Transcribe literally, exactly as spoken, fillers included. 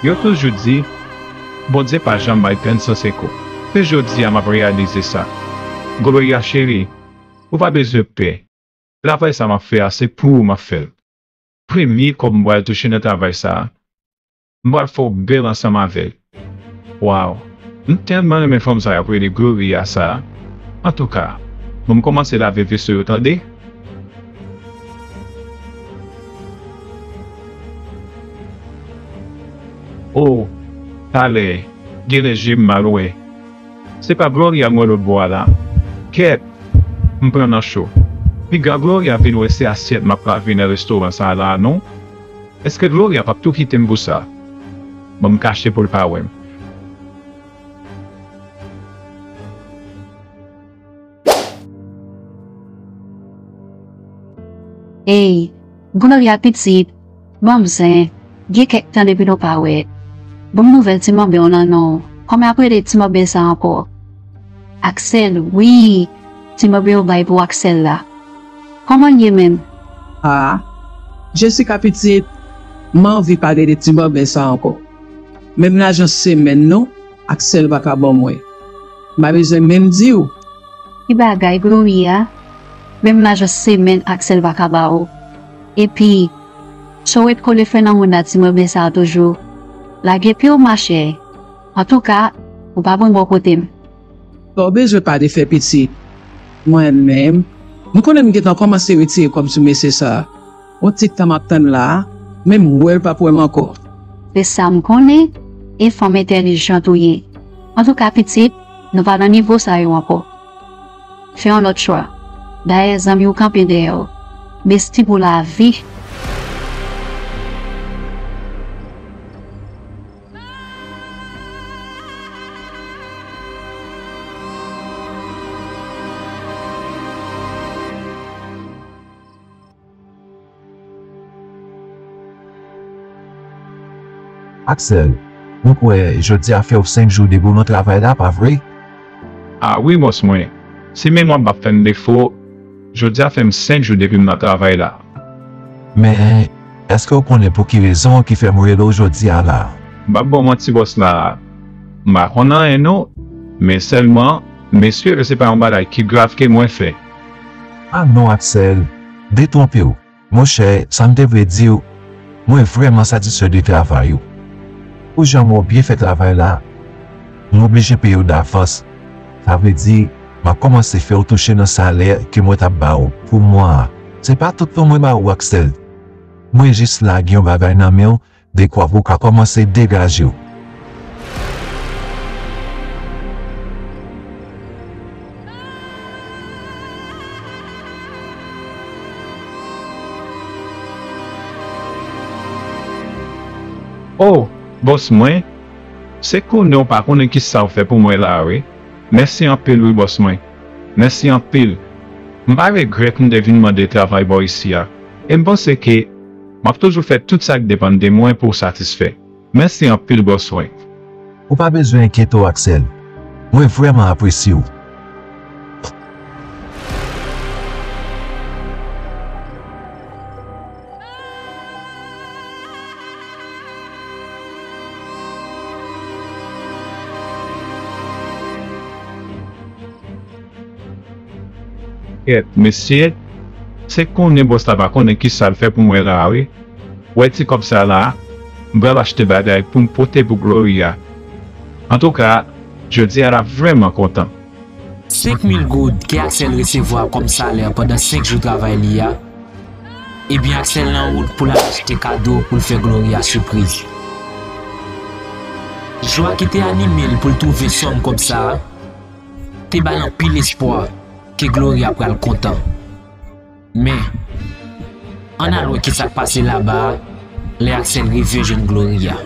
Yo toujou di, Bondye pa janm bay pèn san sekou. Se jodi a m ap reyalize sa. Gloria cheri, ou pa bezwen pè. Travay sa m ap fè a, se pou ou m ap fè l. Premye kòb m pral touche nan travay sa a, m pral fè w bèl ansanm avè l. Waw! M tèlman renmen fanm sa y ap rele Gloria sa a. Antouka, bon, m kòmanse lave veso yo, tande? O, talè, genlè je m mal wè. Se pa Gloria m wè lòt bò a la? Kèt! M pran nan cho. Piga Gloria vin wè se asyèt m ap lave nan restoran sa a la a non. Èske Gloria p ap tou kite m pou sa? Bon, m kache pou l pa wè m. Ey, Gloria pitit, ban m zen, gen kèk tan depi nou pa wè. Ban m nouvèl ti manben w nan non. Kòman y ap rele ti manben sa ankò? Axel, wi, ti manben yo bay pou Axel la. Kòman l ye menm? A, Jessica pitit, m anvi pale de ti manben sa ankò. Menm lajan semèn non, Axel pa ka ban mwen. M pa bezwen menm di w. Ki bagay, Gloria? Menm lajan semèn Axel pa ka ba ou. Epi, sa w ret kole fè nan mond la ti manben sa a toujou? Lage pye w, machè. Antouka, ou pa pran bò kote m. Sa w bezwen pa de fè pitit. Mwen menm, m konnen m gentan kòmanse retire kòb sou mesye sa a. Yon ti tan m ap tann la a, men m wè l p ap wè m ankò. Se sa m konnen, e fanm entèlijant ou ye. Antouka pitit, nou pa nan nivo sa yo ankò. Fè yon lòt chwa. Dayè zanmi w kanpe dèyè w. Besti pou lavi. Axel, m kwè jodi a fè w senk jou depi w nan travay la, pa vre? A wi, bòs mwen. Si memwa m p ap fè m defo, jodi a fè m senk jou depi m nan travay la. Men, èske w konnen pou ki rezon ki fè m rele w jodi a la? M p ap ba w manti, bòs la, m pa konn anyen non, men sèlman, m espere se pa yon bagay ki grav ke mwen fè. A non, Axel, detwonpe w. Monchè, sa m te vle di w, mwen vrèman satisfè de travay ou. Pou jan mwen byen fè travay la, m oblije peye w davans. Sa vle di, m ap kòmanse fè w touche nan salè ke mwen t ap ba w pou mwa a. Se pa tout non mwen ba ou, Axel. Mwen jis lage yon bagay nan men w, dekwa pou w ka kòmanse degaje w. O, bòs mwen, se konnen w pa konnen kisa w fè pou mwen la a wi. Mèsi anpil wi bòs mwen. Mèsi anpil. M pa regrèt m te vin mande travay bò isi a. E m panse ke m ap toujou fè tout sa k depann de mwen pou w satisfè. Mèsi anpil bòs mwen. Ou pa bezwen enkyete w, Axel. Mwen vrèman apresye w. Kèt, mesye, se konnen bòs la pa konnen kisa l fè pou mwen la a wi. Wè ti kòb sa la, m pral achte bagay pou m pote pou Gloria. Antouka, jodi a l ap vrèman kontan. Senk mil goud ke Axel resevwa kòm salè pandan senk jou travay li a, ebyen Axel nan wout pou l al achte kado pou l fè Gloria sipriz. Jwa ki te anime l pou l twouve sòm kòb sa a, te ba l anpil espwa ke Gloria pral kontan. Men, ann al wè kisa k pase laba a lè Axel rive jwenn Gloria.